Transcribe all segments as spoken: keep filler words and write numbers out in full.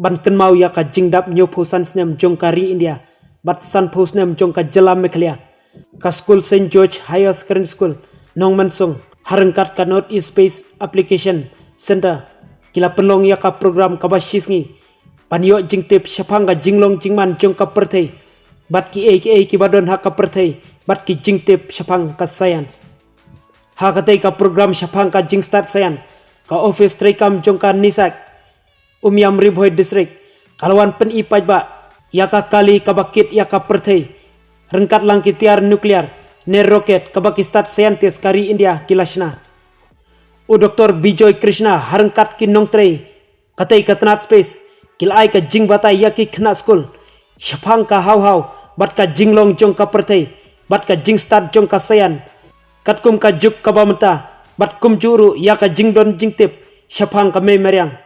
ban kynmaw ïa ka jingdap hynñiewphew san snem jong ka ri India bad sanphew snem jong ka jylla Meghalaya. Ka skul Saint George Higher Secondary School, Nongmensong, ha ryngkat ka North East Space Application Centre, ki la pynlong ïa ka program kaba shisngi ban ïoh jingtip shaphang ka jinglong jingman jong ka pyrthei bad kiei kiei kiba don ha ka pyrthei bad ki jingtip shaphang ka science. Ha katei ka program shaphang ka jingstad science, ka office treikam jong ka NISAC, Umiam Ri Bhoi District, ka la wan pyni paidbah ïa ka kali kaba kit ïa ka pyrthei ryngkat lang ki tiar nuclear ne rocket kaba ki stad scientist ka ri India ki la shna. U Doctor Bijoy Krishna ha ryngkat ki nongtrei katei ka tnat space, ki la ai ka jingbatai ïa ki khynnah skul shaphang ka haw haw bad ka jinglong jong ka pyrthei bad ka jingstad jong ka science katkum ka juk kaba mynta bad kumjuh ruh ïa ka jingdon jingtip shaphang ka mei mariang.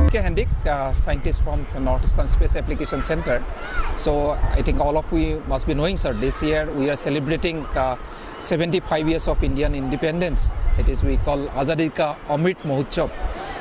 K Hendik, uh, scientist from North Eastern Space Application Center. So I think all of we must be knowing, sir. This year we are celebrating uh, seventy-five years of Indian independence. It is we call Azadi Ka Amrit Mahotsav.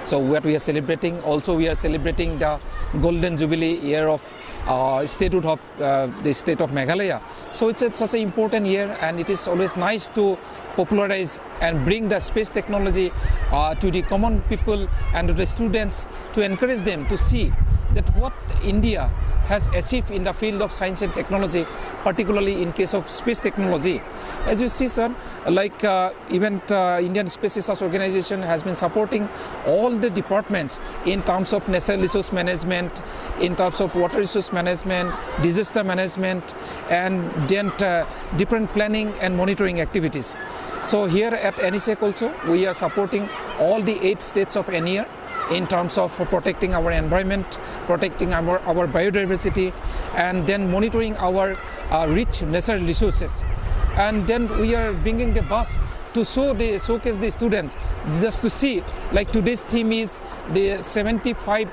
So what we are celebrating, also we are celebrating the golden jubilee year of uh, statehood of uh, the state of Meghalaya. So it's, it's such an important year, and it is always nice to popularize and bring the space technology uh, to the common people and to the students to encourage them to see that what India has achieved in the field of science and technology, particularly in case of space technology. As you see, sir, like uh, even uh, Indian Space Research Organization has been supporting all the departments in terms of natural resource management, in terms of water resource management, disaster management, and then uh, different planning and monitoring activities. So here at NESAC also, we are supporting all the eight states of N E R in terms of protecting our environment, protecting our, our biodiversity, and then monitoring our uh, rich natural resources. And then we are bringing the bus to show the showcase the students, just to see, like, today's theme is the seventy-five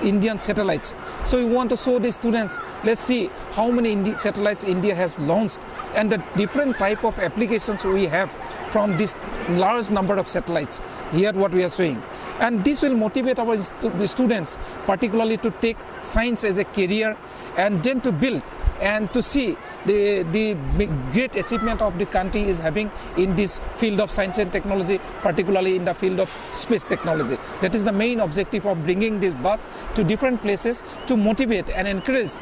Indian satellites. So we want to show the students, let's see how many Indi- satellites India has launched and the different type of applications we have from this large number of satellites. Here what we are showing. And this will motivate our stu- the students, particularly to take science as a career and then to build and to see the, the big- great achievement of the country is having in this field of science and technology, particularly in the field of space technology. That is the main objective of bringing this bus to different places to motivate and encourage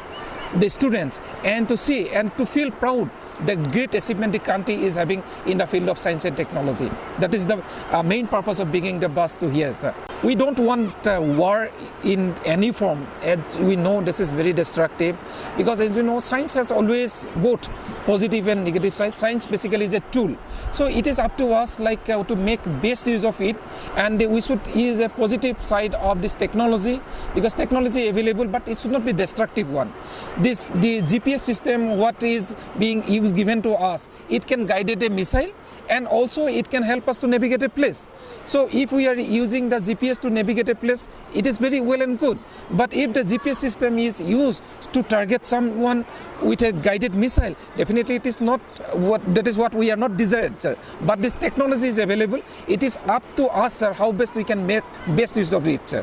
the students and to see and to feel proud the great achievement the country is having in the field of science and technology. That is the uh, main purpose of bringing the bus to here, sir. We don't want uh, war in any form. As we know, this is very destructive, because as we know, science has always both positive and negative side. Science basically is a tool, so it is up to us, like, uh, to make best use of it, and we should use a positive side of this technology, because technology available, but it should not be destructive one. This, the G P S system, what is being used, given to us, it can guide a missile, and also it can help us to navigate a place. So if we are using the G P S to navigate a place, it is very well and good. But if the G P S system is used to target someone with a guided missile, definitely it is not what, that is what we are not desired, sir. But this technology is available. It is up to us, sir, how best we can make best use of it, sir.